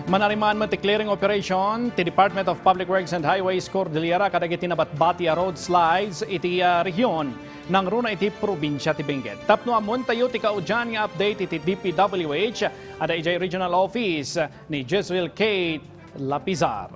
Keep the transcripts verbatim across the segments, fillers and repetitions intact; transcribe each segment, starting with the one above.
Manarimaan met ti clearing operation ti Department of Public Works and Highways Cordillera kadagiti nabatbati a road slides iti, ah, rehiyon nangruna iti probinsia ti Benguet. Tapno ammoentayo ti kaudian nga update iti D P W H, adda idiay regional office ni Jezreel Kate Lapizar.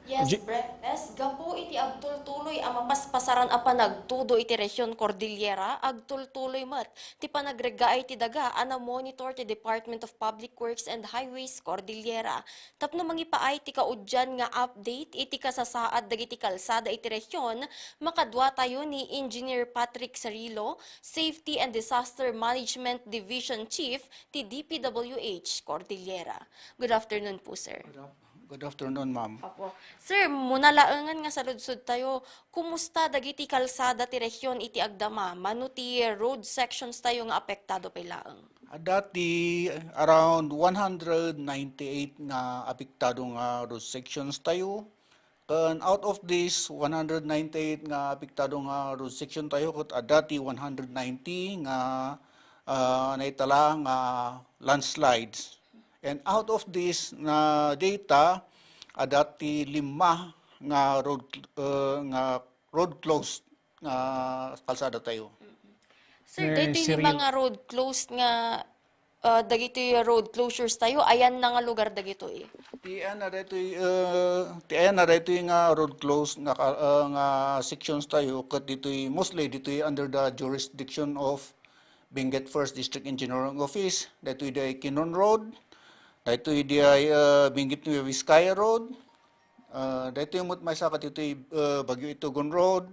Yes, J- Brent. Gapu iti agtultuloy a mapaspasaran a panagtudo iti rehiyon Cordillera, agtultuloy met ti panagreggaay ti daga a namonitor ti Department of Public Works and Highways Cordillera. Tapno mangipaay ti kaudian nga update iti kasasaad dagiti kalsada iti rehiyon, makadua tayo ni Engineer Patrick Cirilo, Safety and Disaster Management Division Chief ti D P W H Cordillera. Good afternoon po, sir. Good af-, good afternoon, ma'am. Opo. Sir, muna laengen nga saludsod tayo, kumusta dagiti kalsada ti rehiyon iti agdama? Mano ti road sections tayo nga apektado pay laeng? Adda ti around one hundred ninety-eight nga apektado nga road sections tayo. Ken out of this one hundred ninety-eight nga apektado nga road section tayo, ket adda ti one hundred ninety nga, ah, naitala nga landslides. And out of this na data, adda ti lima nga road, eh, nga road closed nga kalsada tayo. Sir, Sir daytoy Cyril. Lima nga road closed nga, ah, dagitoy road closures tayo, ayanna nga lugar dagitoy? Ti ayanna daytoy, eh, ti ayanna daytoy nga road closed nga ka-, eh, nga sections tayo, ket ditoy mostly ditoy under the jurisdiction of Benguet First District Engineering Office. Daytoy diay Quinron Road, daytoy diay, eh, Benguet Nueva Vizcaya Road, ah, daytoy met maysa kaditoy, eh, Baguio Itogon Road,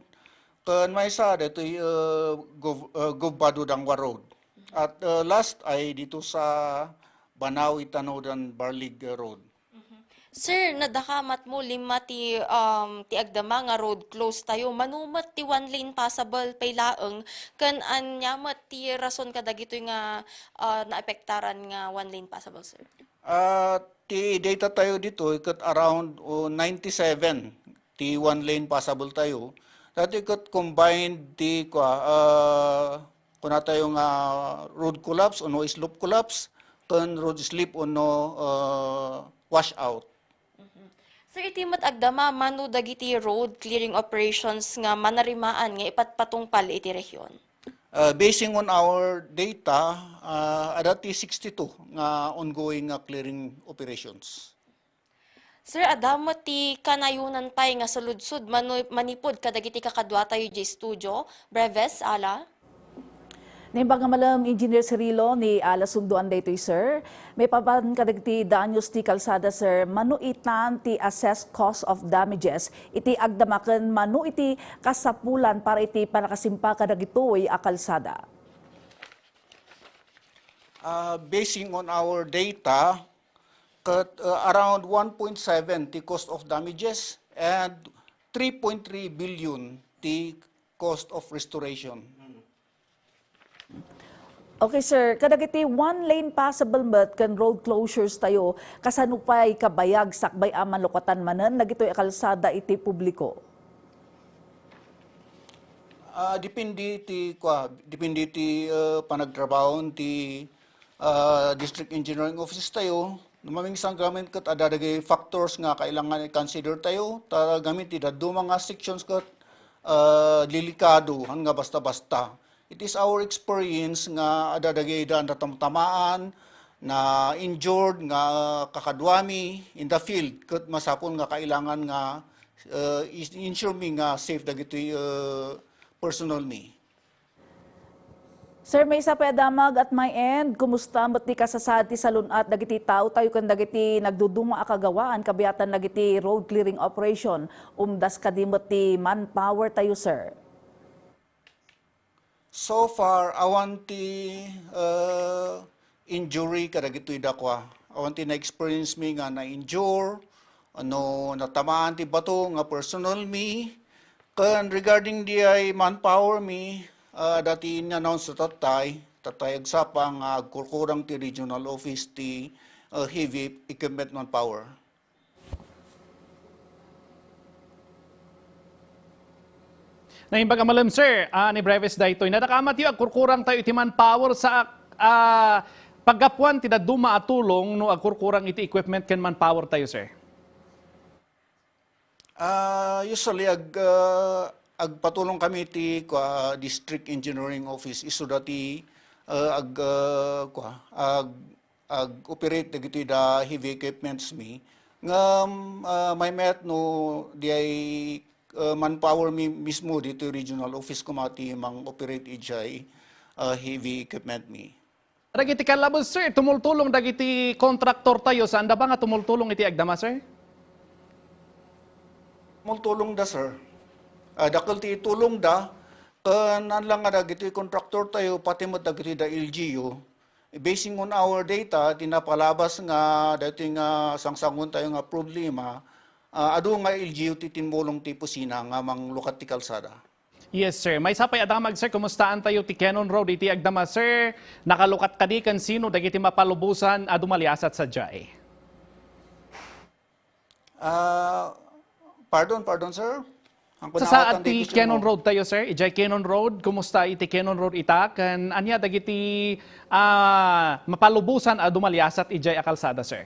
ken maysa daytoy, eh, Gov-, eh, Gov Badu Dangua Road. At, eh, last ay dito sa Banawi Tanodan Barlig, eh, Road. Sir, nadakamat mo lima ti, um, ti agdama nga road close tayo. Mano met ti one lane passable pay laeng, ken ania met ti rason kadagitoy nga, ah, naapektaran nga one lane passable, sir? Ah, ti data tayo ditoy ket around, oh, ninety-seven ti one lane passable tayo. Daytoy ket combined ti kua, ah, kuna tayo nga road collapse ono slope collapse ken road slip ono, ah, wash out. Sir, iti met agdama, mano dagiti road clearing operations nga manarimaan nga ipatpatungpal iti rehiyon? Uh, basing on our data, uh, adda ti sixty-two nga ongoing nga clearing operations. Sir, adda met ti kanayonan pay nga saludsod manu-, manipud kadagiti kakaduatayo idiay studio. Breves, Ala? Naimbag a malem, Engineer Cirilo, ni Ala Sundoan daytoy, sir. Maipapan kadagiti danyos ti kalsada, sir, mano itan ti assessed cost of damages iti agdama ken mano iti kasapulan para iti pannakasimpa kadagitoy a kalsada? Ah, basing on our data, ket, ah, around one point seven ti cost of damages and three point three billion ti cost of restoration. Okay, sir. Kadagiti one lane passable met ken road closures tayo, kasano pay kabayag sakbay a malukatan manen dagitoy a kalsada iti publiko? Ah, depende ti, kua, depende ti, eh, panagtrabaho ti, ah, district engineering office tayo. No mamingsan gamin ket adda dagiti factors nga kailangan i-consider tayo. Ta gamin ti dadduma nga sections ket, ah, delikado, han nga basta-basta. It is our experience nga adda dagiti da natamtamaan, na injured nga kakaduami in the field, ket masapul nga kailangan nga, uh, is-, ensure mi nga safe dagiti, uh, personnel mi. Sir, maysa pay a damag at my end, kumusta met ti kasasaad ti salun-at dagiti tao tayo ken dagiti nagduduma a kagawaan kabiatan dagiti road clearing operation? Umdas kadi met ti manpower tayo, sir? So far, awan ti, uh, injury kadagitoy dakua. Awan ti na-experience mi nga na-injure, ano, natamaan ti bato nga personal mi. Ken regarding diay manpower mi, uh, adda ti in-announce ti tattay, tattay agsapa nga agkurkurang ti regional office ti, uh, heavy equipment manpower. Naimbag a malem, sir, ah, ni Breves daytoy. Nadakamatyo, agkurkurang tayo iti manpower sa, ah, Paggapuan ti dadduma a tulong no agkurkurang iti equipment ken manpower tayo, sir? Ah, usually, ag-, ah, agpatulong kami ti, kua, District Engineering Office. Isu dati, ah, ag-, ah, kua, ag-, ag-operate dagiti da heavy equipments mi. Ngem, ah, maymayat no diay, ah, manpower mi mismo ditoy regional office koma ti mang-operate idiay, ah, heavy equipment mi. Dagiti kallabes, sir, tumultulong dagiti kontraktor tayo. Saanda ba nga tumultulong iti agdama, sir? Tumultulong da, sir. Ah, dakkel ti itulong da. Ken lang nga dagiti kontraktor tayo, pati met dagiti da L G U. Basing on our data, ti napalabas nga dagiti nga sangsangon tayo nga problema, ah, adu nga L G U ti tinmulong ti pusina nga manglukat ti kalsada. Yes, sir. Maysa pay a damag, sir, kumustaen tayo ti Cannon Road iti agdama, sir? Nakalukat kadi ken sino dagiti mapalubosan a dumaliasat sadiay? Ah, pardon, pardon, sir. Ang Sa saad kunawatan ti dagiti Cannon mo. Road tayo, sir? Ijay Cannon Road, kumusta iti Cannon Road ita? Ken ania dagiti, ah, mapalubosan a dumaliasat ijay a kalsada, sir?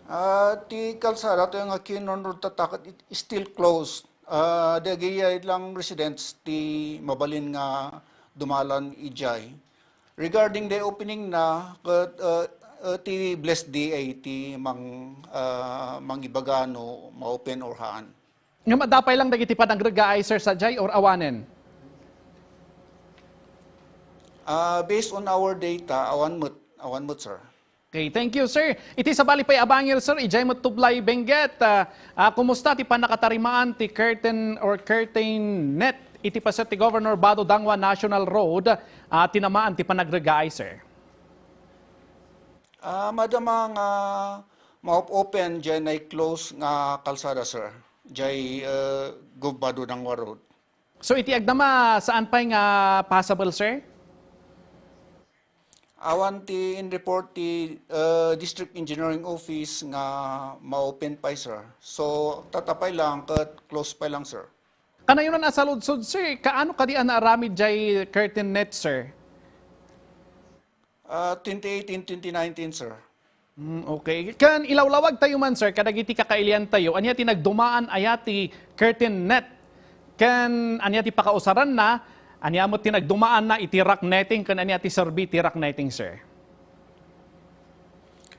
Ah, ti kalsada tayo nga Cannon Road tatta ket it is still closed. Ah, dagiti lang residents ti mabalin nga dumalan idiay. Regarding the opening na, ket, ah, ah, ti Blessed D A ti mang-, ah, mangibaga no ma-open or haan. Ngem adda pay lang dagiti panagreggaay, sir, sadiay or awanen? Ah, based on our data, awan met, awan met, sir. Okay, thank you, sir. Iti sabali pay a bangir, sir, idiay met Tublay, Benguet. Ah, ah, kumusta ti pannakatarimaan ti curtain or curtain net iti paset ti Governor Bato Dangua National Road, ah, tinamaan ti panagreggaay, sir? Ah, madama nga ma-open diay na-close nga kalsada, sir. Diay, eh, Gov Bato Dangua Road. So, iti agdama, saan pay nga possible, sir? Awan ti in-report ti, eh, District Engineering Office nga ma-open pay, sir. So, tatta pay lang, ket close pay lang, sir. Kanayonan a saludsod, sir, kaano kadi a naaramid diay curtain net, sir? Ah, twenty eighteen, twenty nineteen, sir. Mm, okay. Ken ilawlawag tayo man, sir, kadagiti kakailian tayo, ania ti nagdumaan aya ti curtain net? Ken ania ti pakausaranna? Ania met ti nagdumaanna iti rack netting? Ken ania ti serbi ti rack netting, sir?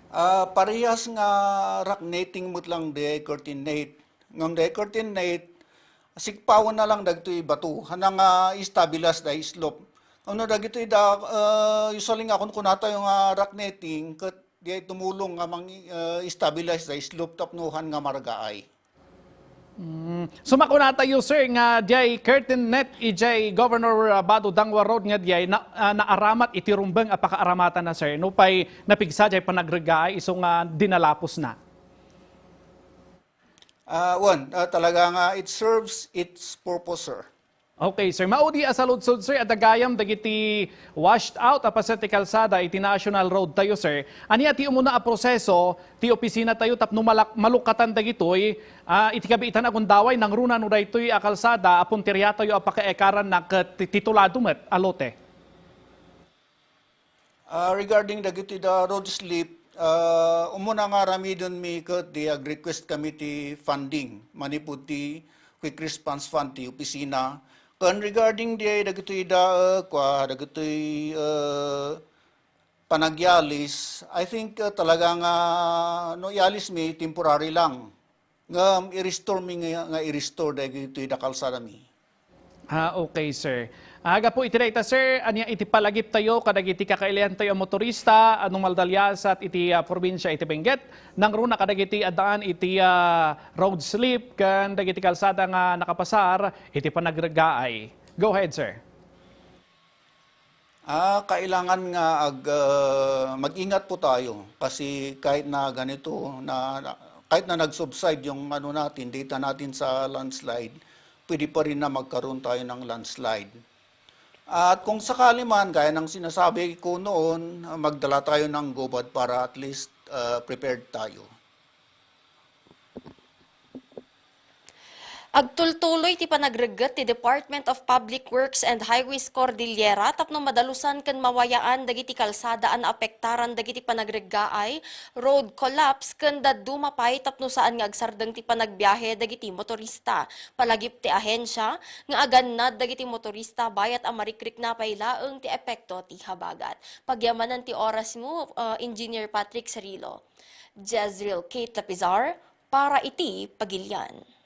Ah, parehas nga rack netting met lang diay curtain net. Ngem diay curtain net, sikpawenna lang dagitoy bato. Haan nga i-stabilize diay slope. Ano dagitoy da, ah, usually nga kunkuna tayo nga rack netting, ket diay tumulong nga mang, ah, stabilize diay slope tapno haan nga margaay. Mm. So, makuna tayo, sir, nga diay curtain net idiay Governor, ah, Bato Dangua Road nga diay na, ah, naaramat iti rumbeng a pakaaramatanna, sir. Nupay napigsa diay panagreggaay isu nga dinalapos na. Ah, wen, ah, talaga nga it serves its purpose, sir. Okay, sir. Maudi a saludsod, sir, adda gayam dagiti washed out a paset ti kalsada iti National Road tayo, sir. Ania ti umuna a proseso ti opisina tayo tapno malak-, malukatan dagitoy, ah, iti kabiitan a gundaway nangruna no daytoy a kalsada a punteria tayo a pakaekaranna ket ti-, titulado met a lote? Ah, regarding dagiti da road slip, ah, umuna nga aramiden mi ket di ag-request kami ti funding manipud ti Quick Response Fund ti opisina. Ken regarding di dagitoy da, ah, kua, dagitoy, ah, panagyalis, I think, ah, talaga nga no iyalis mi, temporary lang. Ngem i-restore mi nga, nga i-restore dagitoy da kalsada mi. Ah, okay, sir. Agapu iti dayta, sir, ania iti palagip tayo kadagiti kakailian tayo a motorista a no maldaliasat iti, ah, probinsia iti Benguet, nangruna kadagiti addaan iti, ah, road slip ken dagiti kalsada nga nakapasar iti panagreggaay. Go ahead, sir. Ah, kailangan nga ag-, ah, mag-ingat po tayo kasi kahit na ganito, na, na, kahit na nag-subside yung ano natin, data natin sa landslide, pwede pa rin na magkaroon tayo ng landslide. At kung sakali man, gaya ng sinasabi ko noon, ah, magdala tayo ng gobad para at least, ah, prepared tayo. Agtultuloy ti panagregget ti Department of Public Works and Highways Cordillera tapno madalusan ken mawayaan dagiti kalsada a naapektaran dagiti panagreggaay, road collapse, ken dadduma pay tapno saan nga agsardeng ti panagbiahe dagiti motorista. Palagip ti ahensya nga agannad dagiti motorista bayat a marikrikna pay laeng ti epekto ti habagat. Pagyamanan ti orasmo, uh, Engineer Patrick Cirilo. Jezreel Kate Lapizar, para iti Pagilian.